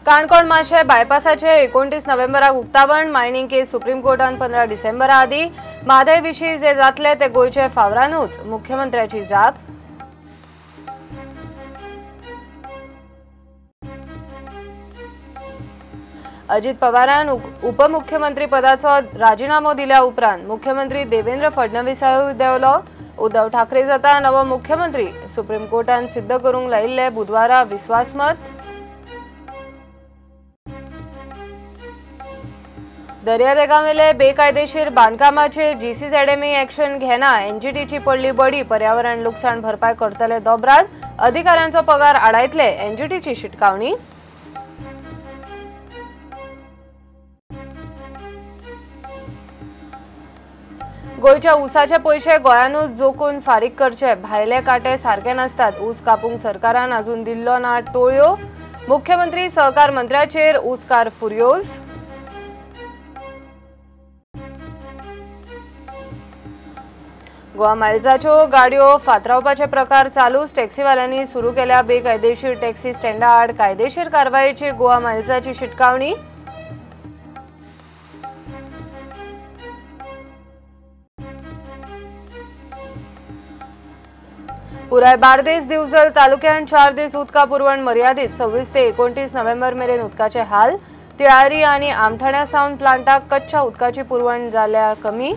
काणकोण माशे बायपासाचे 29 नोव्हेंबराक उक्तावण. मायनिंग केस सुप्रीम कोर्टान 15 डिसेंबरा आदी. म्हादय विशीं जे जातले ते गोंयचे फावरानूच, मुख्यमंत्र्याची जाप. अजित पवारान उपमुख्यमंत्री पदाचो राजीनामो दिल्या उपरांत मुख्यमंत्री देवेंद्र फडणवीसाय देवलो. उद्धव ठाकरे जाता नवो मुख्यमंत्री. सुप्रीम कोर्टान सिद्ध करूंक लायिल्ले बुधवारा विस्वासमत. दर्यादेगांवेले बेकायदेशीर बांदकामाचेर जीसीझेडएमई एक्शन घेना. एनजीटीची पडली बडी. पर्यावरण लुकसाण भरपाय करतले दोबराद. अधिकाऱ्यांचो पगार आडायतले, एनजीटीची शिटकावणी. गोंयच्या ऊसाचे पयशे गोंयानूच जोखून फारीक करचे. भायले कांटे सारके नासतात. ऊस कापूंक सरकारान अजून दिल्लो ना टोळयो. मुख्यमंत्री सहकार मंत्र्याचेर ऊसकार फुर्योज. गोवा मायल्साच्यो गाडयो फातरावपाचे प्रकार चालूच. टॅक्सीवाल्यांनी सुरू केल्या बेकायदेशीर टॅक्सी स्टँडा आड कायदेशीर कारवायेची गोवा मायल्साची शिटकावणी. पुराय बार्देस दिवजल तालुक्यान 4 दीस उदका पुरवण मर्यादीत. 26 ते 29 नोव्हेंबर मेरेन उदकाचे हाल. तिळारी आनी आमठाण्या सावन प्लांटाक कच्च्या उदकाची पुरवण जाल्या कमी.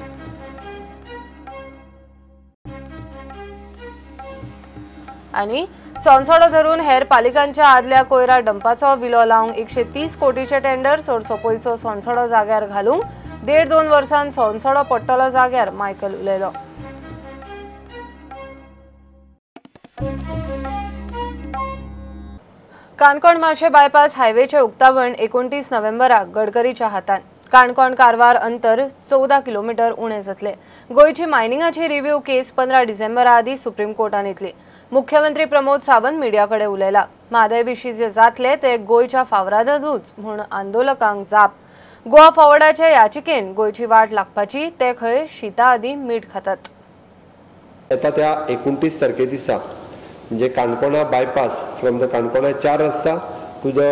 आनी सोनसोडो धरून हेर पालिकांच्या आदल्या कोयरा डंपाचो विलो लावंक 130 कोटीचे टेंडर. चडसो पयसो सोनसोडो जाग्यार घालूंक 1.5-2 वर्सांत सोनसोडो पडटलो जाग्यार, मायकल उलयलो. काणकोण माशे बायपास हायवेचे उक्तावण 29 नोव्हेंबराक गडकरीच्या हातान. काणकोण कारवार अंतर 14 किलोमीटर उणें जातले. गोंयची मायनिंगाची रिव्ह्यू केस 15 डिसेंबरा आदी सुप्रीम कोर्टान येतली. मुख्यमंत्री प्रमोद सावंत मिडिया कडेन उलयला. म्हादय विशीं जे जातले ते गोंयच्या फावरादूच म्हूण आंदोलकांक जाप. गोवा फॉवर्डाचे याचिकेन गोंयची वाट लागपाची, ते खंय शिता आदी मीठ खातात. येता त्या 29 तारखे दिसा म्हणजे काणकोणा बायपास फ्रॉम the Canacona 4 रस्ता टू the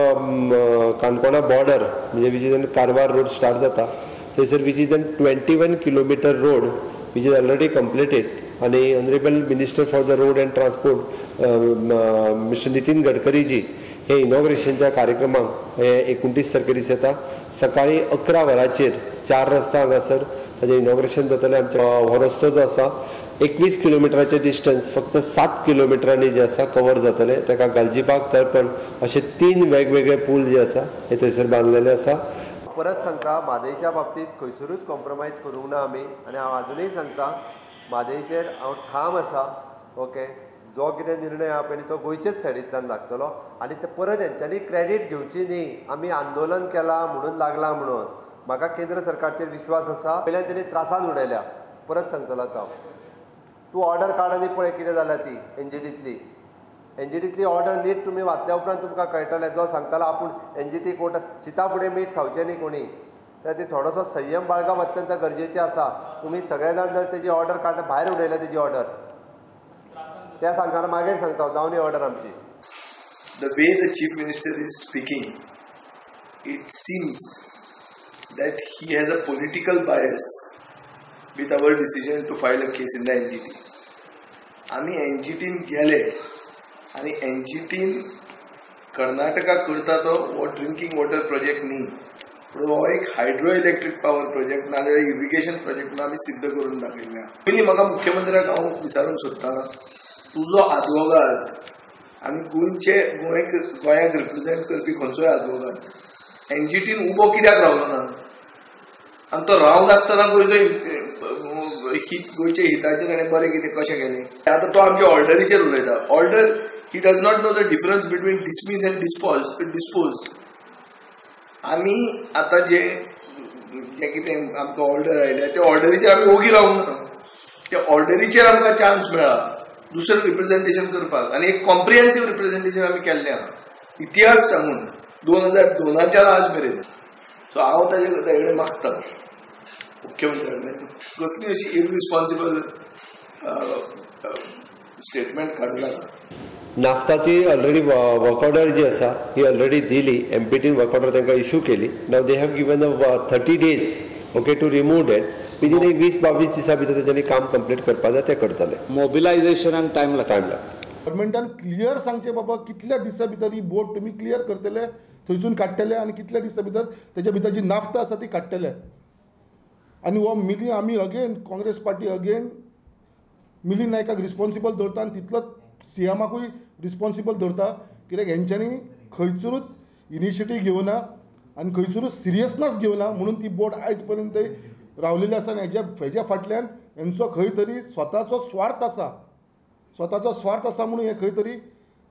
Canacona border म्हणजे which is in Karwar road start जाता थंयसर which is in 21 kilometre road which is already completed. आनी honourable minister for the road and transport mister Nitin गडकरीजी हे इनॉग्रेशनच्या कार्यक्रमाक हे 29 तारखे दीस येता. सकाळी 11 वरांचेर 4 रस्ता हांगासर ताजें इनॉग्रेशन जातलें. आमच्या हो रस्तो जो आसा 21 किलोमिटराचे डिस्टन्स फक्त 7 किलोमिटरांनी जे आसा कवर जातलें. ताका गालजीबाग तळपण अशे 3 वेगवेगळे पूल जे आसा हे थंयसर बांदलेले आसा. परत सांगता, म्हादयच्या बाबतींत खंयसरूच कॉम्प्रोमायज करूंक ना आमी. आनी हांव आजुनूय सांगता, म्हादयचेर हांव ठाम आसा. ओके, जो कितें निर्णय आहा पळय तो गोंयचेच सायडींतल्यान लागतलो. आनी ते परत हेंच्यांनी क्रेडीट घेवची न्ही आमी आंदोलन केलां म्हणून लागलां म्हणून. म्हाका केंद्र सरकारचेर विश्वास आसा. पयल्यान तेणी त्रासान उडयल्या. परत सांगतलो आतां हांव, तूं ऑर्डर काड आनी पळय कितें जाल्या ती एनजीटींतली. एनजीटींतली ऑर्डर नीट तुमी वाचल्या उपरांत तुमकां कळटलें. जो सांगतालो आपूण एनजीटी कोर्ट शिता फुडें मीठ खावचें न्ही कोणी, त्या ती थोडोसो संयम बाळगप अत्यंत गरजेचें आसा. तुमी सगळे जाण जर तेजी ऑर्डर काडटा भायर उडयल्या तेजी ऑर्डर, त्या सांगतना मागीर सांगता जावनी ऑर्डर आमची. The way the chief minister is speaking, it seems that he has a political bias with our decision to file a case in the NGT. आमी एनजीटीन गेले आनी एनजीटीन कर्नाटका करता तो हो ड्रिंकींग वॉटर प्रोजेक्ट न्ही, पूण हो एक हायड्रो इलेक्ट्रीक पावर प्रोजेक्ट नाजाल्यार इरिगेशन प्रोजेक्ट म्हणून आमी सिद्ध करून दाखयल्लें. पयलीं म्हाका मुख्यमंत्र्याक हांव विचारूंक सोदतां, तुजो आदवोगाद आनी गोंयचे गोंयाक रिप्रेझेंट करपी खंयचोय आदवोगाद एनजीटीन उबो कित्याक रावलो ना? आनी तो रावन आसतना गोंयचो हित, गोंयच्या हिताचें ताणें बरें कितें कशें केलें? आतां तो आमच्या ऑर्डरीचेर उलयता. Order, he does not know the difference between dismiss and dispose. आमी आतां जे जे कितें आमकां ऑर्डर आयल्या त्या ऑर्डरीचेर आमी ओगी रावूंक ना. त्या ऑर्डरीचेर आमकां चान्स मेळ्ळा दुसरें रिप्रेझेंटेशन करपाक. आनी एक कॉम्प्रिहेन्सीव रिप्रेझेंटेशन आमी केल्लें आहा इतिहास सांगून 2002 आज मेरेन. सो हांव ताजे कडेन मागता मुख्यमंत्र्या कडेन कसली अशी इररिस्पॉन्सिबल स्टेटमेंट काडूं नाका. नाफ्ताची ऑलरेडी वर्क ऑर्डर जी आसा ही ऑलरेडी दिली, एमपीटीन वर्क ऑर्डर तांकां इशू केली. Now they have given a 30 days okay to remove that. Within एक 20-22 दिसां भितर तेंच्यांनी काम कंप्लीट करपा जाय, तें करतले. मोबिलायझेशनाक टायम लागता. गव्हर्मेंटान क्लियर सांगचें बाबा कितल्या दिसां भितर ही बोट तुमी क्लियर करतले, थंयसून काडटले आनी कितल्या दिसां भितर तेच्या भितर जी नाफ्ता आसा ती काडटले. आनी हो मिली आमी again Congress party again Milind नायकाक रिस्पोन्सिबल दवरता आनी तितलोच सीएमाकूय रिस्पोन्सिबल दवरता, कित्याक हेंच्यांनी खंयसरूच इनिशिएटीव घेवना आनी खंयसरूच सिरियसनस घेवना म्हणून ती बोट आयज पर्यंत रावलेली आसा. आनी हेज्या फाटल्यान हेंचो खंय तरी स्वताचो स्वार्थ आसा, स्वताचो स्वार्थ आसा म्हणून हे खंय तरी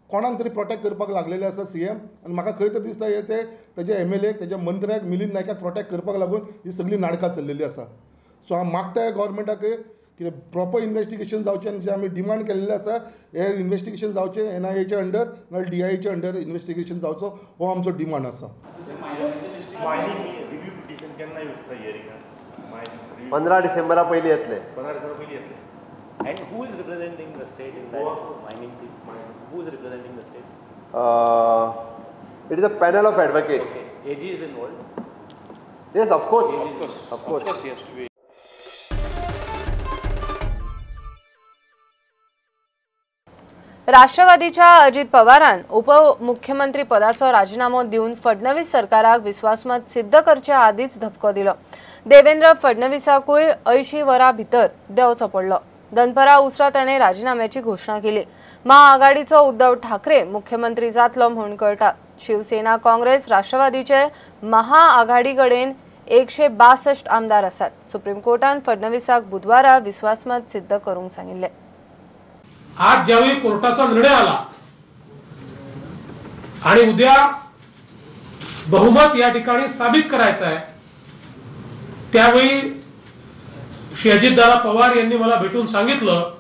कोणाक तरी प्रोटेक्ट करपाक लागलेले आसा सीएम. आनी म्हाका खंय तरी दिसता हे ते तेजे एमएलए तेज्या मंत्र्याक मिलिंद नायकाक प्रोटेक्ट करपाक लागून ही सगळी नाटकां चल्लेली आसा. सो हांव मागता गव्हर्मेंटाक कितें प्रॉपर इन्वेस्टिगेशन जावचें आनी जें आमी डिमांड केल्लें आसा हें इन्वेस्टिगेशन जावचें, एनआयएच्या अंडर नाल्यार डीआयएच्या अंडर इन्वेस्टिगेशन जावचो हो आमचो डिमांड आसा. 15 डिसेंबरा पयलीं येतले. And who is representing the state in that mining team? Who is representing the state? It is a panel of advocate. Okay. AG is involved? Yes, of course. Of course. Of course. Of course he has to be. राष्ट्रवादीच्या अजित पवारान उपमुख्यमंत्री पदाचो राजीनामो दिवन फडणवीस सरकाराक विस्वासमत सिद्ध करचे आदींच धपको दिलो. देवेंद्र फडणवीसाकूय 80 वरां भितर देंवचो पडलो. दनपरा उसरा ताणें राजीनाम्याची घोशणा केली. महाआघाडीचो उद्धव ठाकरे मुख्यमंत्री जातलो म्हूण कळटा. शिवसेना काँग्रेस राष्ट्रवादीचे महाआघाडी कडेन 162 आमदार आसात. सुप्रीम कोर्टान फडणवीसाक बुधवारा विस्वासमत सिद्ध करूंक सांगिल्लें. आज ज्यावेळी कोर्टाचा निर्णय आला आणि उद्या बहुमत या ठिकाणी साबित करायचं आहे, त्यावेळी श्री अजितदादा पवार यांनी मला भेटून सांगितलं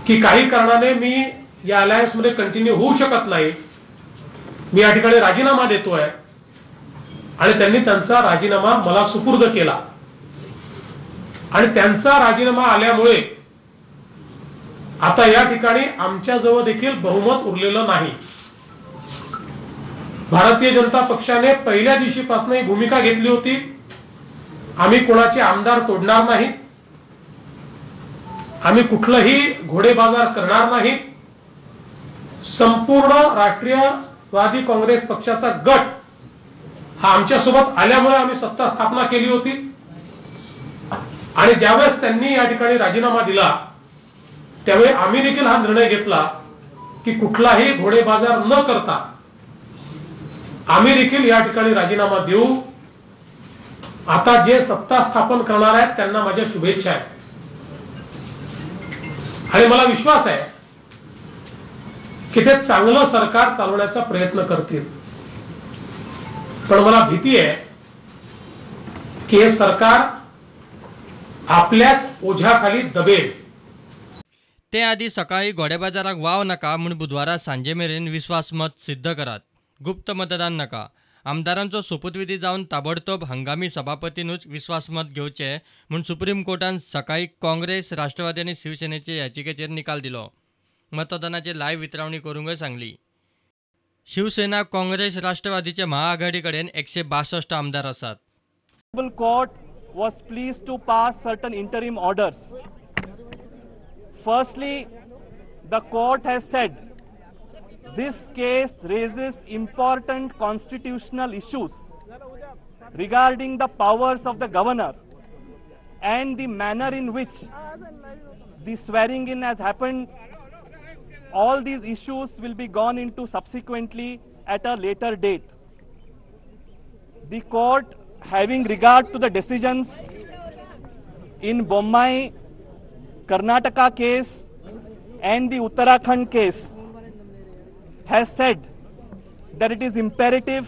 की काही कारणाने मी या अलायन्समध्ये कंटिन्यू होऊ शकत नाही, मी या ठिकाणी राजीनामा देतोय, आणि त्यांनी त्यांचा राजीनामा मला सुपूर्द केला. आणि त्यांचा राजीनामा आल्यामुळे आता या ठिकाणी आमच्याजवळ देखील बहुमत उरलेलं नाही. भारतीय जनता पक्षाने पहिल्या दिवशीपासून ही भूमिका घेतली होती, आम्ही कोणाचे आमदार तोडणार नाही, आम्ही कुठलंही घोडेबाजार करणार नाही. संपूर्ण राष्ट्रीयवादी काँग्रेस पक्षाचा गट हा आमच्यासोबत आल्यामुळे आम्ही सत्ता स्थापना केली होती. आणि ज्यावेळेस त्यांनी या ठिकाणी राजीनामा दिला त्यावेळी आम्ही देखील हा निर्णय घेतला की कुठलाही घोडेबाजार न करता आम्ही देखील या ठिकाणी राजीनामा देऊ. आता जे सत्ता स्थापन करणार आहेत त्यांना माझ्या शुभेच्छा आहेत आणि मला विश्वास आहे की ते चांगलं सरकार चालवण्याचा प्रयत्न करतील. पण मला भीती आहे की हे सरकार आपल्याच ओझ्याखाली दबेल. ते आदी सकाळी घोडेबाजाराक वाव नाका म्हूण बुधवारा सांजे मेरेन विस्वासमत सिद्ध करात, गुप्त मतदान नाका, आमदारांचो सोपूतविधी जावन ताबडतोब हंगामी सभापतीनूच विस्वासमत घेवचें म्हूण सुप्रीम कोर्टान सकाळी काँग्रेस, राष्ट्रवादी आनी शिवसेनेचे याचिकेचेर निकाल दिलो. मतदानाची लायव्ह वितरावणी करूंकय सांगली. शिवसेना, काँग्रेस, राष्ट्रवादीचे महाआघाडी कडेन 162 आमदार आसात. Court was pleased to pass certain interim orders. Firstly, the court has said this case raises important constitutional issues regarding the powers of the governor and the manner in which the swearing in has happened. All these issues will be gone into subsequently at a later date. The court, having regard to the decisions in Bommai, Karnataka case and the Uttarakhand case, has said that it is imperative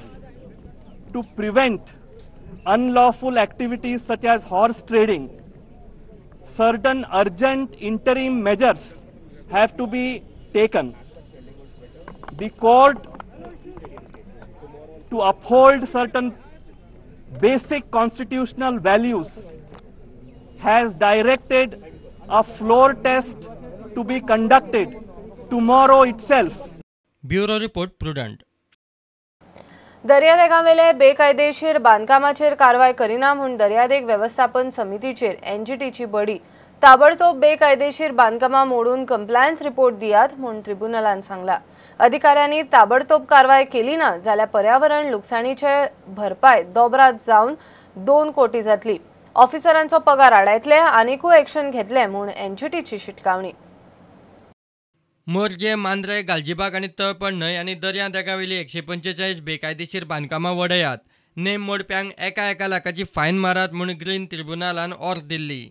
to prevent unlawful activities such as horse trading. Certain urgent interim measures have to be taken. The court, to uphold certain basic constitutional values, has directed a floor test to be conducted tomorrow itself. Bureau report, Prudent. दर्यादेगांवेले बेकायदेशीर बांदकामाचेर कारवाय करिना म्हूण दर्यादेग वेवस्थापन समितीचेर एनजीटीची बडी. ताबडतोब बेकायदेशीर बांदकामां मोडून कंप्लायन्स रिपोर्ट दियात म्हूण ट्रिब्युनलान सांगला. अधिकाऱ्यांनी ताबडतोब कारवाय केली ना जाल्यार पर्यावरण लुकसाणीचे भरपाय दोबरात जावन 2 कोटी जातली. ऑफिसरांचो पगार आडायतले आनीकूय एक्शन घेतले म्हूण एनजीटीची शिटकावणी. मोरजे, मांद्रे, गालजीबाग आनी तळपण न्हंय आनी दर्यादेगावेली 145 बेकायदेशीर बांदकामां वडयात. नेम मोडप्यांक 1-1 लाखाची फायन मारात म्हूण ग्रीन ट्रिब्युनलान ऑर्द दिल्ली.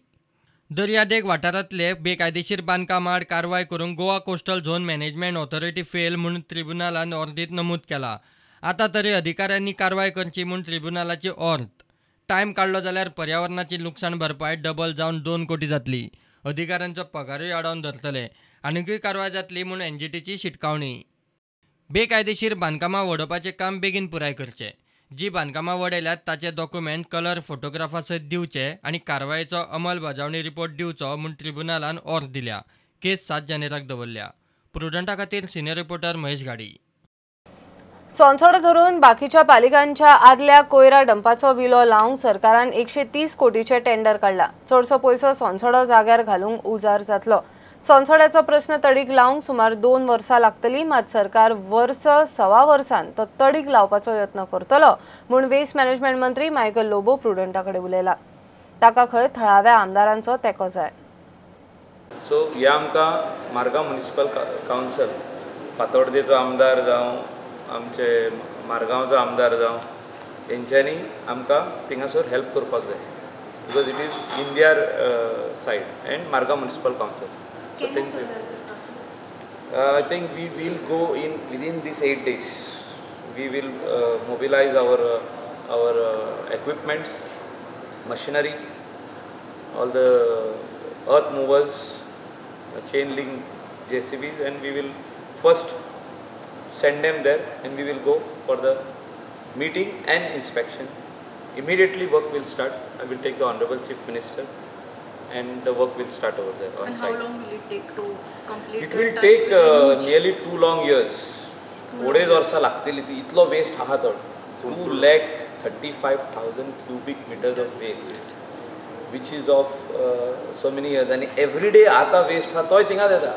दर्यादेग वाठारांतले बेकायदेशीर बांदकाम आड कारवाय करूंक Goa coastal zone management authority fail म्हूण ट्रिब्युनलान ऑर्दीत नमूद केला. आतां तरी अधिकाऱ्यांनी कारवाय करची म्हूण ट्रिब्युनलाची ऑर्द. टायम काडलो जाल्यार पर्यावरणाची लुकसाण भरपाय डबल जावन 2 कोटी जातली. अधिकाऱ्यांचो पगारूय आडावन धरतले. आनीकूय कारवाय जातली म्हूण एनजीटीची शिटकावणी. बेकायदेशीर बांदकामां वडोवपाचें काम बेगीन पुराय करचें. जी बांदकामां वडयल्यात ताचे डॉक्युमेंट कलर फोटोग्राफा सयत दिवचे आनी कारवायेचो अंमलबजावणी रिपोर्ट दिवचो म्हूण ट्रिब्युनलान ऑर्द दिल्या. केस 7 जानेराक दवरल्या. प्रुडंटा खातीर सिनियर रिपोर्टर महेश घाडी. सोनसोडो धरून बाकीच्या पालिकांच्या आदल्या कोयरा डंपाचो विलो लावंक सरकारान 130 कोटीचे टेंडर काडला. चडसो पयसो सोनसोडो जाग्यार घालूंक उजार जातलो. सोनसोड्याचो प्रस्न तडीक लावंक सुमार 2 वर्सां लागतली. मात सरकार वर्स 1.25 वर्सान तो तडीक लावपाचो यत्न करतलो म्हूण वेस्ट मॅनेजमेंट मंत्री मायकल लोबो प्रुडंटा कडेन उलयला. ताका खंय थळाव्या आमदारांचो तेंको जाय. सो ह्या आमकां मारगांव म्युनिसिपल कावन्सिल, फातोर्देचो आमदार जावं आमचे मारगांवचो आमदार जावं, हेंच्यांनी आमकां थिंगासर हेल्प करपाक जाय. Because it is in their side and Margao municipal council. I think we will go in within these 8 days. We will mobilize our equipments, machinery, all the earth movers, chain link JCBs, and we will first send them there and we will go for the meeting and inspection. Immediately work will start. I will take the Honorable Chief Minister and the work will start over there on And site. How long will it take to complete? It will take nearly 2 long years. 2.5 वर्सां लागतली. इतलो waste आहा तो. 2,35,000 cubic meters of waste, which is of so many years. And every day आता waste आहा तोय थिंगा येता.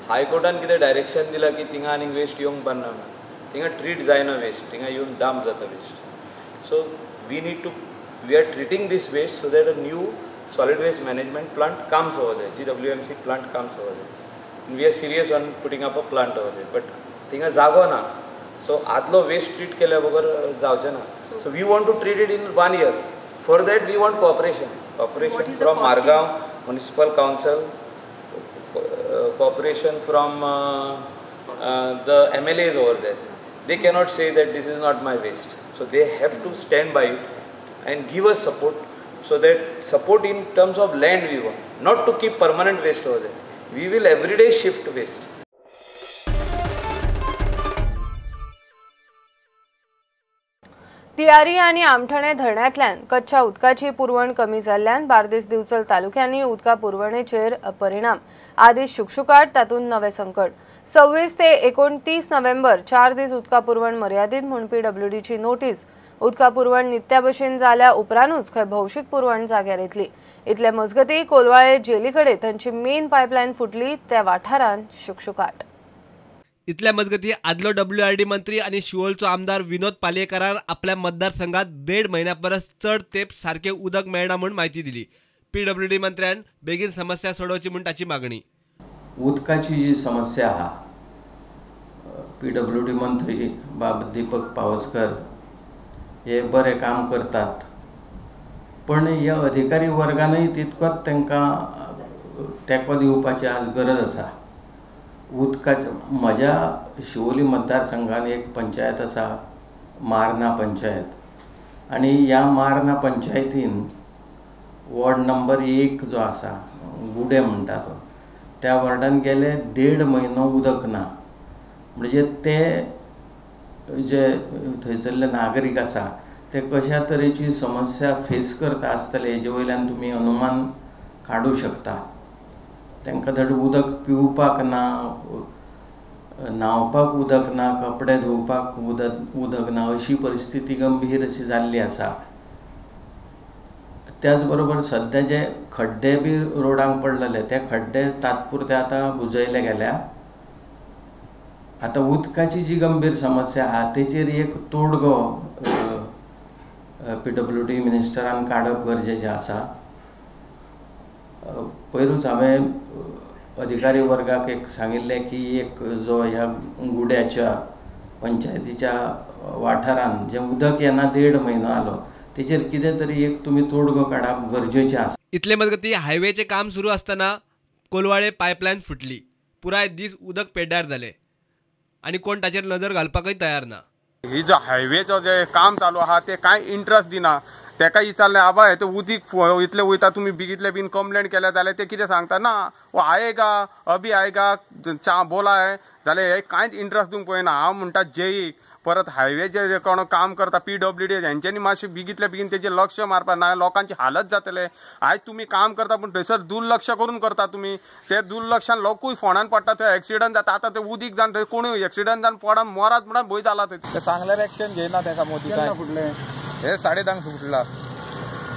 हायकोर्टान कितें डायरेक्शन दिलां की थिंगा आनीक वेस्ट येवंक पारना, थिंगा ट्रीट जायना वेस्ट, थिंगा येवन डंप जाता waste. So we need to, we are treating this waste so that a new solid waste management plant comes over there, GWMC plant comes over there. And we are serious on putting up a plant over there, but थिंगा जागो ना. So आदलो waste treat केल्या बगर जावचें ना. So we want to treat it in 1 year. For that we want cooperation. Cooperation from Margao Municipal Council, cooperation from the MLAs over there. They cannot say that this is not my waste. So they have to stand by it and give us support, so that support in terms of land we want, not to keep permanent waste over there. We will every day shift waste. Tillari आनी आमठाणे धरणांतल्यान कच्च्या उदकाची पुरवण कमी जाल्ल्यान बार्देस दिवचल तालुक्यांनी उदका पुरवणेचेर परिणाम. आदीं शुकशुकाट, तातूंत नवें संकट. 26 ते 29 नोव्हेंबर 4 दीस उदका पुरवण मर्यादीत म्हूण पीडब्ल्यूडीची नोटीस. उदका पुरवण नित्या भशेन जाल्या उपरांतूच खंय भौशीक पुरवण जाग्यार येतली. इतले मजगतीं कोलवाळे जेली कडेन थंयची मेन पायपलायन फुटली, त्या वाठारांत शुकशुकाट. इतल्या मजगती आदलो WRD मंत्री आनी शिवोलचो आमदार विनोद पालयेकारान आपल्या मतदारसंघात 1.5 म्हयन्या परस चड तेंप सारकें उदक मेळना म्हूण म्हायती दिली. PWD मंत्र्यान बेगीन समस्या सोडोवची म्हूण ताची मागणी. उदकाची जी समस्या आहा, PWD मंत्री बाब दीपक पावसकर हे बरें काम करतात, पण ह्या अधिकारी वर्गानूय तितकोच तांकां तेंको दिवपाची आज गरज आसा. उदकाचे म्हज्या शिवोली मतदारसंघान एक पंचायत आसा, मार्ना पंचायत, आनी ह्या मार्ना पंचायतीन वॉर्ड नंबर 1 जो आसा, गुडे म्हणटा तो, त्या वॉर्डान गेले 1.5 म्हयनो उदक ना. म्हणजे ते जे थंयसरले नागरीक आसा ते कशा तरेची समस्या फेस करता आसतले हेजे वयल्यान तुमी अनुमान काडूं शकता. तांकां धड उदक पिवपाक ना, न्हांवपाक उदक ना, कपडे धुवपाक उदक ना अशी परिस्थिती गंभीर अशी जाल्ली आसा. त्याच बरोबर सद्या जे खड्डे बी रोडांक पडलेले ते खड्डे तात्पुरते आतां बुजयले गेल्या. आतां उदकाची जी गंभीर समस्या आहा तेचेर एक तोडगो पीडब्ल्यूडी मिनिस्टरान काडप गरजेचें आसा. पयरूच हांवें अधिकारी वर्गाक एक सांगिल्लें की एक जो ह्या गुड्याच्या पंचायतीच्या वाठारान जें उदक येना 1.5 म्हयनो आलो तेचेर कितें तरी एक तुमी तोडगो काडप गरजेचें आसा. इतले मजगती हायवेचें काम सुरू आसतना कोलवाळे पायपलायन फुटली. पुराय दीस उदक पेड्ड्यार जालें आनी कोण ताचेर नदर घालपाकय तयार ना. ही जो हायवेचो जे काम चालू आहा ते कांय इंट्रस्ट दिना. तेका विचारलें आबा हे उदीक इतलें वयता तुमी बेगीतले बेगीन कंप्लेन केल्या जाल्यार ते कितें सांगता ना वो आएगा अभी आएगा चा बोला है जाल्यार हे कांयच इंट्रस्ट दिवंक पळयना. हांव म्हणटा जेईक परत हायवेचे जे कोण काम करता पीडब्ल्यूडी हेंच्यांनी मातशें बेगीतले बेगीन तेजेर लक्ष मारपा ना लोकांची हालत जातले. आयज तुमी काम करता पूण थंयसर दुर्लक्ष करून करता तुमी, ते दुर्लक्षान लोकूय फोंडान पडटा, थंय एक्सिडंट जाता. आतां ते उदीक जावन थंय कोणूय एक्सिडंट जावन पडोन मरात म्हणून भंय जाला थंय. सांगल्यार एक्शन घेयना तेका मोदी. काय फुटलें हे 10:30 फुटला.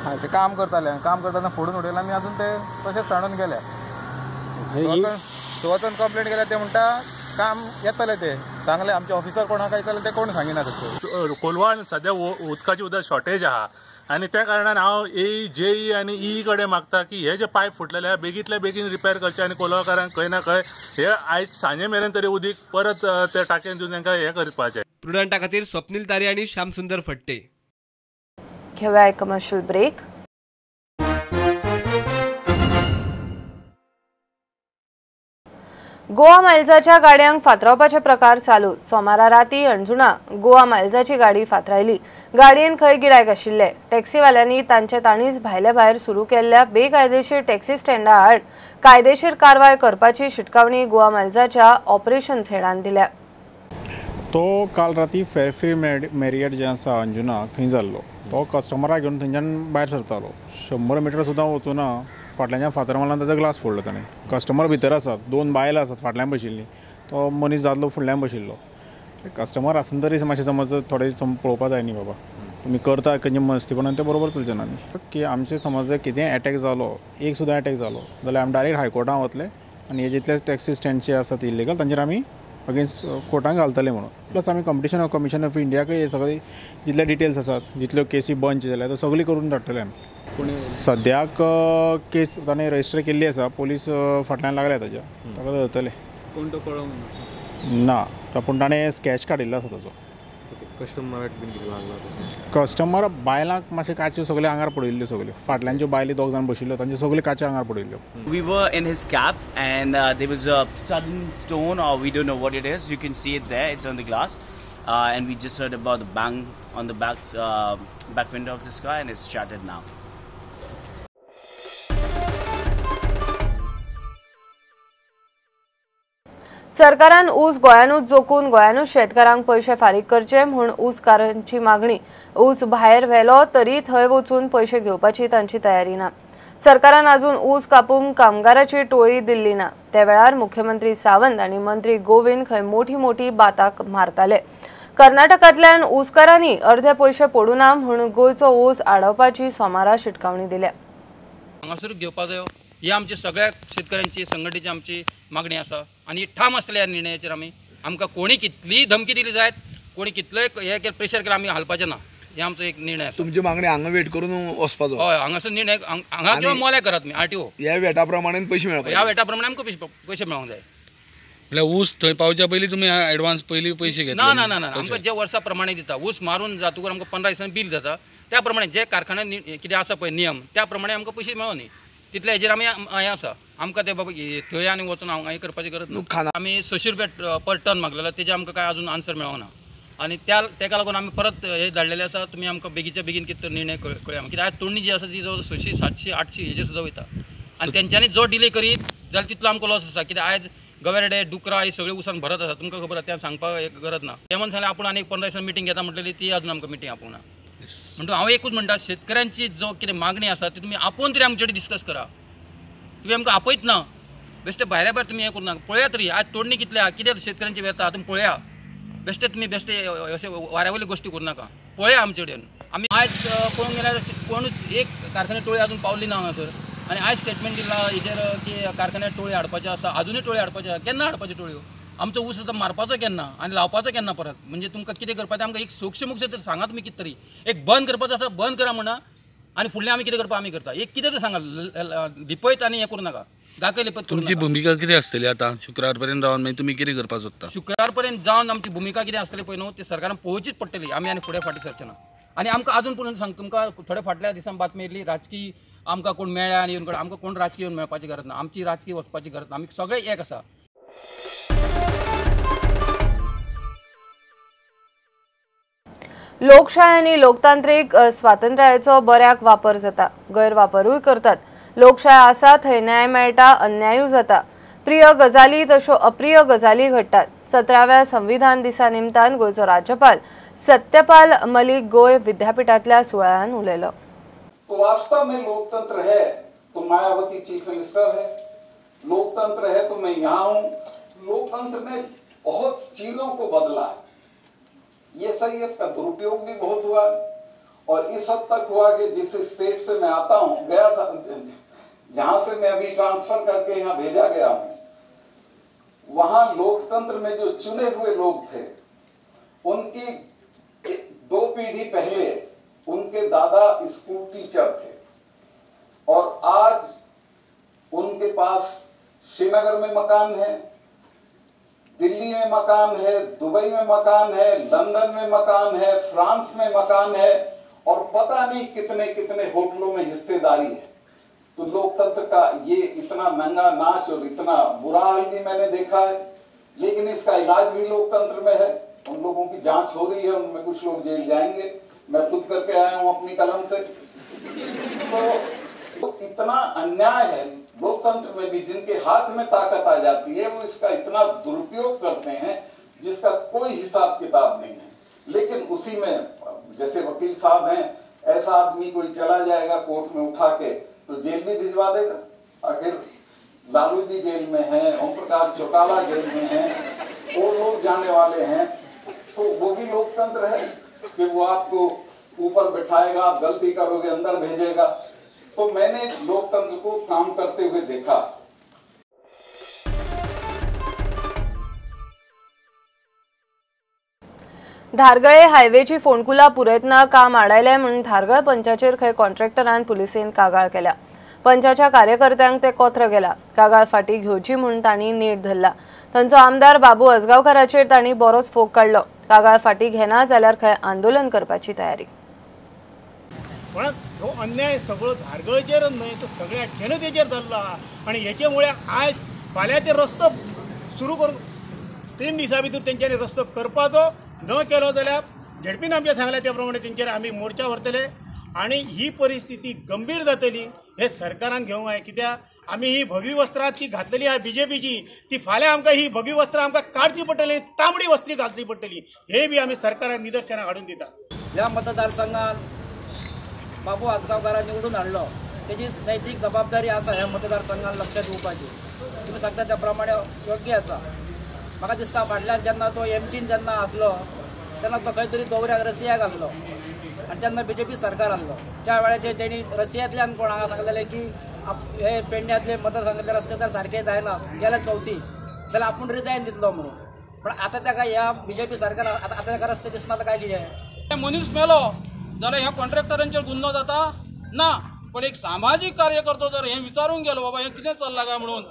हय ते काम करताले, काम करतना फोडून उडयला आनी अजून ते तशेंच सांडून गेले. वचून कंप्लेंट केल्या ते म्हणटा काम येतले ते सांगले आमचे ऑफिसर कोण आहा विचारले ते कोण सांगिना. तशें कोलवाळ सद्या उदकाची उदक शॉर्टेज आहा आनी त्या कारणान हांव ए जेई आनी ई कडेन मागता की हे जे पायप फुटलेले आहा बेगींतल्या बेगीन रिपेर करचे आनी कोलवाकारांक खंय ना खंय हे आयज सांजे मेरेन तरी उदीक परत ते टाकयेन दिवन तांकां हें करपाचें. प्रुडंटा खातीर स्वप्नील तारी आनी श्यामसुंदर फट्टे. घेवया एक कमर्शियल ब्रेक. गोवा मायल्साच्या गाडयांक फातरावपाचे प्रकार चालू. सोमारा राती अंजुणा गोवा मायल्साची गाडी फातरायली. गाडयेन खंय गिरायक आशिल्ले. टॅक्सीवाल्यांनी तांचे ताणीच भायले भायर सुरू केल्ल्या बेकायदेशीर टॅक्सी स्टँडा आड कायदेशीर कारवाय करपाची शिटकावणी गोवा मायल्साच्या ऑपरेशन्स हेडान दिल्या. तो काल राती फेरफ्री मेरियट जें आसा अंजुना थंय जाल्लो. तो कस्टमराक घेवन थंयच्यान भायर सरतालो. 100 मिटर सुद्दां वचूना फाटल्यान फातर मारला ताजो ग्लास फोडलो ताणें. कस्टमर भितर आसात, 2 बायलां आसात फाटल्यान बशिल्लीं, तो मनीस दादलो फुडल्यान बशिल्लो. कस्टमर आसना तरी मातशें समज थोडें पळोवपा जाय न्ही बाबा, तुमी करता खंयचे मस्तीपणान तें बरोबर चलचें ना न्ही. की आमचे समज कितेंय एटॅक जालो, एक सुद्दां एटॅक जालो जाल्यार आमी डायरेक्ट हायकोर्टान वतले आनी हे जितले टॅक्सी स्टँडचे आसात इल्लीगल तांचेर आमी अगेन्स्ट कोर्टान घालतले म्हणून. प्लस आमी कॉम्पिटिशन कमिशन ऑफ इंडियाकय हे सगळे जितले डिटेल्स आसात, जितल्यो केसी बंच जाल्या त्यो सगळी करून धाडटले आमी. सद्याक केस ताणें रजिस्टर केल्ली आसा, पोलीस फाटल्यान लागल्या ताज्या, ताका धरतले. कोण तो कळोंक ना, पूण ताणें स्कॅच काडिल्लो आसा ताजो. कस्टमराक बीन कितें लागला? कस्टमर बायलांक मातशें काच्यो सगळ्यो आंगार पडिल्ल्यो, सगळ्यो फाटल्यान ज्यो बायली 2 जाण बशिल्ल्यो तांच्यो सगळ्यो काच्यो आंगार पडिल्ल्यो. We were in his cab and there was a sudden stone or we don't know what it is. You can see it there, it's on the glass. And we just heard about the bang on the back window of this car and it's shattered now. सरकारान ऊस गोंयानूच जोखून गोंयानूच शेतकारांक पयशे फारीक करचे म्हूण ऊसकारांची मागणी. ऊस भायर व्हेलो तरी थंय वचून पयशे घेवपाची तांची तयारी ना. सरकारान अजून ऊस कापूंक कामगाराची टोळी दिल्ली ना. त्या वेळार मुख्यमंत्री सावंत आनी मंत्री गोविंद खंय मोठी मोठी बाताक मारताले. कर्नाटकांतल्यान ऊसकारांनी अर्दे पयशे पडूं ना म्हूण गोंयचो ऊस आडोवपाची सोमारा शिटकावणी दिल्या. हांगासर घेवपा जायो ही आमची सगळ्या शेतकऱ्यांची संघटनेची आमची मागणी आसा आनी ठाम आसतल्या ह्या निर्णयाचेर आमी. आमकां कोणी कितलीय धमकी दिली जायत, कोणी कितलोय हे प्रेशर केल्यार आमी हालपाचें ना, हे आमचो एक निर्णय आसा. तुमची मागणी हांगा वेट करून वचपाचो? हय, हांगासर निर्णय हांगा किंवा मोल्या करात तुमी आरटीओ. ह्या वेटा प्रमाणे पयशे मेळपाक, ह्या वेटा प्रमाणे आमकां पयशे मेळोंक जाय. म्हणल्यार ऊस थंय पावच्या पयलीं तुमी एडवान्स पयलीं पयशे घेतले? ना ना ना ना, आमकां जे वर्सा प्रमाणे दिता ऊस मारून जातकूच आमकां 15 दिसांनी बील जाता, त्या प्रमाणे जे कारखान्यान कितें आसा पळय नियम त्या प्रमाणे आमकां पयशे मेळो न्ही तितले हेजेर आमी हें आसा. आमकां ते बाबा थंय आनी वचून हांगा हें करपाची गरज ना. आमी 600 रुपया पर टन मागलेलो, तेजें आमकां कांय अजून आन्सर मेळोंक ना आनी त्या तेका लागून आमी परत हे धाडलेले आसा. तुमी आमकां बेगीच्या बेगीन कितें निर्णय कळया. कित्याक आयज तोडणी जी आसा ती जवळ 600, 700, 800 हेजेर सुद्दां वयता आनी तेंच्यांनी जो डिले करीत जाल्यार तितलो आमकां लॉस आसा. कित्याक आयज गवेरेडे डुकरां ही सगळीं उसान भरत आसा, तुमकां खबर आसा, तें सांगपाक एक गरज ना. ते म्हणून सांगलें आपूण आनी 15 दिसांनी मिटींग घेता म्हटलेली, ती अजून आमकां मिटींग आपोवंक ना. म्हणटून हांव एकूच म्हणटा, शेतकऱ्यांची जो कितें मागणी आसा ती तुमी आपोवन तरी आमचे कडेन डिस्कस करा. तुमी आमकां आपयत ना बेश्टे भायल्या भायर तुमी हें करूं नाका. पळया तरी आज तोडणी कितले आहा, कितें शेतकऱ्यांची वेता तुमी पळया. बेश्टे तुमी बेश्टे अशे वाऱ्या वयल्यो गोश्टी करूं नाका. पळया आमचे कडेन. आमी आयज पळोवंक गेल्यार कोणूच एक कारखान्या टोळी अजून पावली ना हांगासर. आनी आयज स्टेटमेंट दिला हेजेर की कारखान्यात टोळी हाडपाचे आसा, अजुनूय टोळी हाडपाचे आसा. केन्ना हाडपाच्यो टोळयो? आमचो ऊस आतां मारपाचो केन्ना आनी लावपाचो केन्ना परत? म्हणजे तुमकां कितें करपाचें आमकां एक सोक्षमोक्ष तरी सांगा तुमी. कितें तरी एक बंद करपाचो आसा बंद करा म्हणा, आनी फुडलें आमी कितें करपा आमी करता. एक कितें तरी सांगा, लिपयत आनी हें करूं नाका, दाखय लिपयत. तुमची भुमिका कितें आसतली आतां शुक्रार पर्यंत रावन मागीर तुमी कितें करपाक सोदता? शुक्रार पर्यंत जावन आमची भुमिका कितें आसतली पळय न्हू ती सरकारान पळोवचीच पडटली. आमी आनी फुडें फाटीं सरचे ना. आनी आमकां अजून पळोवन सांग तुमकां, थोड्या फाटल्या दिसान बातमी येयली राजकीय आमकां कोण मेळ्ळ्या आनी येवन आमकां कोण राजकीय येवन मेळपाची गरज ना. आमची राजकीय वचपाची गरज ना. आमी सगळे एक आसा. लोकशाय आनी लोकतांत्रीक स्वातंत्र्याचो बऱ्याक वापर जाता, गैरवापरूय करतात. लोकशाय आसा थंय न्याय मेळटा, अन्यायूय जाता. प्रिय गजाली तश्यो अप्रिय गजाली घडटात. 17व्या संविधान दिसा निमतान गोंयचो राज्यपाल सत्यपाल मलिक गोंय विद्यापीठांतल्या सुवाळ्यान उलयलो. तो वास्तव में लोकतंत्र है तो मायावती चीफ मिनिस्टर है, लोकतंत्र है तो मैं यहाँ हूँ. लोकतंत्र ने बहुत चीजों को बदला है, ये सही है. इसका दुरुपयोग भी बहुत हुआ और इस हद तक हुआ कि जिस स्टेट से मैं आता हूँ, गया था, जहां से मैं अभी ट्रांसफर करके यहाँ भेजा गया हूँ, वहां लोकतंत्र में जो चुने हुए लोग थे उनकी 2 पीढ़ी पहले उनके दादा स्कूल टीचर थे और आज उनके पास श्रीनगर में मकान है, दिल्ली में मकान है, दुबई में मकान है, लंदन में मकान है, फ्रांस में मकान है और पता नहीं कितने कितने होटलों में हिस्सेदारी है. तो लोकतंत्र का ये इतना नंगा नाच और इतना बुरा हाल भी मैंने देखा है, लेकिन इसका इलाज भी लोकतंत्र में है. उन लोगों की जांच हो रही है, उनमें कुछ लोग जेल जाएंगे. मैं खुद करके आया हूं अपनी कलम से. तो इतना अन्याय है लोकतंत्र में भी. जिनके हाथ में ताकत आ जाती है वो इसका इतना दुरुपयोग करते हैं जिसका कोई हिसाब किताब नहीं है. लेकिन उसी में जैसे वकील साहब हैं, ऐसा आदमी कोई चला जाएगा कोर्ट में उठा के तो जेल भी भिजवा देगा. आखिर लालू जी जेल में हैं, ओम प्रकाश चौटाला जेल में हैं, और लोग जाने वाले हैं. तो वो भी लोकतंत्र है कि वो आपको ऊपर बिठाएगा, आप गलती करोगे अंदर भेजेगा. तो मैंने लोकतंत्र को काम करते हुए देखा. धारगळे हायवेची फोंडकुलां पुरयतना काम आडायलें म्हणून धारगळ पंचाचेर खंय कॉन्ट्रॅक्टरान पुलिसेन कागाळ केल्या. पंचाच्या कार्यकर्त्यांक ते कोत्र गेला. कागाळ फाटी घेवची म्हणून तांणी नेट धरला. तांचो आमदार बाबू आजगांवकाराचेर तांणी बरोच फोग काडलो. कागाळ फाटी घेना जाल्यार खंय आंदोलन करपाची तयारी. पण हो अन्याय सगळो धारगळचेरच न्हय तर सगळ्या जनतेचेर जाल्लो आहा आनी हेचे मुळे आयज फाल्यां ते रस्तो सुरू करून 3 दिसां भितर तेंच्यांनी रस्तो करपाचो न केलो जाल्यार झेडपीन आमचें सांगलें त्या प्रमाणे तेंचेर आमी मोर्चा व्हरतले आनी ही परिस्थिती गंभीर जातली हे सरकारान घेवंक जाय. कित्याक आमी ही भगवी वस्त्रां ती घातलेली आहा बीजेपीची, ती फाल्यां आमकां ही भगवी वस्त्रां आमकां काडची पडटली, तांबडी वस्त्री घालची पडटली. हे बी आमी सरकाराक निदर्शनाक हाडून दिता. ह्या मतदारसंघात बाबू आजगांवकारान निवडून हाडलो तेजी नैतीक जबाबदारी आसा ह्या मतदारसंघान लक्षात दिवपाची. तुमी सांगता त्या प्रमाणे योग्य आसा. म्हाका दिसता फाटल्यान जेन्ना तो एमजीन जेन्ना आसलो तेन्ना तो खंय तरी दवऱ्याक रसियाक आसलो आनी तेन्ना बीजेपी सरकार आसलो. त्या वेळाचेर तेणी रसियांतल्यान कोण हांगा सांगलेलें की हे पेडण्यांतले मतदारसंघातले रस्ते जर सारके जायना गेल्या चवथी जाल्यार आपूण रिजायन दितलो म्हणून. पण आतां ताका ह्या बीजेपी सरकार आतां ताका रस्ते दिसना काय कितें? मनीस मेलो जाल्यार ह्या कॉन्ट्रॅक्टरांचेर गुन्हो जाता ना, पण एक सामाजीक कार्यकर्तो जर हें विचारूंक गेलो बाबा हें कितें चल्लां काय म्हणून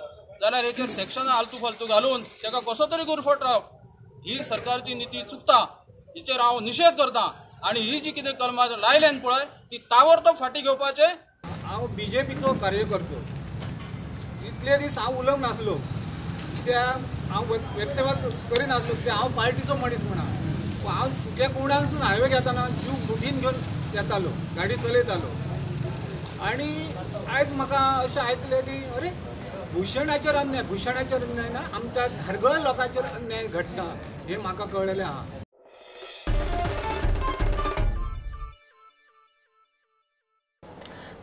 जाल्यार हेचेर सेक्शन आलतू फालतू घालून ताका कसो तरी गुरफट राव ही सरकारची नीती चुकता. हिचेर हांव निशेध करता आनी ही जी कितें कलमां लायल्यान पळय ती ताबडतोब फाटीं घेवपाचें. हांव बीजेपीचो कार्यकर्तो. इतले दीस हांव उलोवंक नासलो कित्याक हांव व्यक्तव्य करिनासलो कित्याक हांव पार्टीचो मनीस म्हणा. हांव सुक्या कुंडांसून हायवे घेताना जीव मुठीन घेवन येतालो, गाडी चलयतालो आनी आयज म्हाका अशें आयकलें की अरे भूषणाचेर अन्याय, भूषणाचेर अन्याय ना, आमच्या धारगळ लोकांचेर अन्याय घडटा हें म्हाका कळ्ळेलें आहा.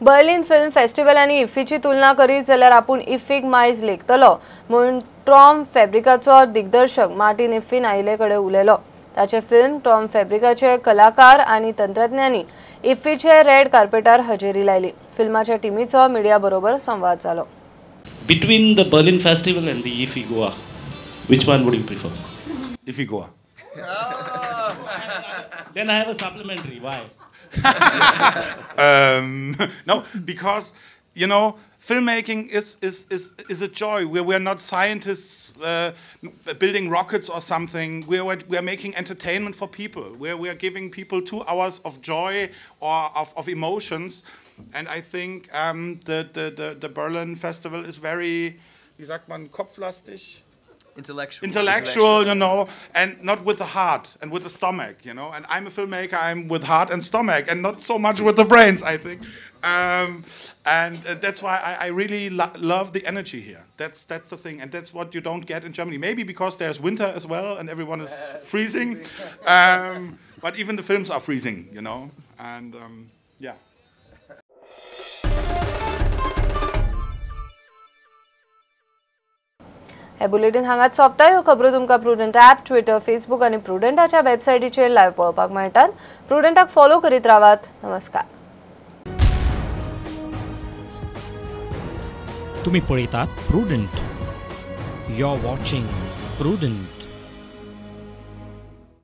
बर्लिन फिल्म फेस्टिवल आनी इफ्फीची तुलना करीत जाल्यार आपूण इफ्फीक मायज लेखतलो म्हूण ट्रॉम फॅब्रिकाचो दिग्दर्शक मार्टिन इफ्फीन आयिल्ले कडेन उलयलो. ताचे फिल्म ट्रॉम फॅब्रिकाचे कलाकार आनी तंत्रज्ञांनी इफ्फीचे रेड कार्पेटार हजेरी लायली. फिल्माच्या टिमीचो मिडिया बरोबर संवाद जालो. Between the Berlin Festival and the IFFI Goa, which one would you prefer? IFFI Goa. Then I have a supplementary. Why? No, because, you know, filmmaking is a joy. We are not scientists building rockets or something. We are making entertainment for people. We are giving people 2 hours of joy or of emotions. And I think the Berlin Festival is very, wie sagt man, kopflastig? Intellectual, you know, and not with the heart and with the stomach, you know. And I'm a filmmaker, I'm with heart and stomach and not so much with the brains, I think. And that's why I really love the energy here. That's the thing, and that's what you don't get in Germany. Maybe because there's winter as well and everyone is freezing. But even the films are freezing, you know. And yeah. हे bulletin हांगाच सोंपता. ह्यो खबरो तुमकां prudent app, Twitter, Facebook आनी प्रुडंटाच्या वेबसायटीचेर live पळोवपाक मेळटात. प्रुडंटाक फॉलो करीत रावात. नमस्कार. तुम्ही पळयतात Prudent. You are watching Prudent.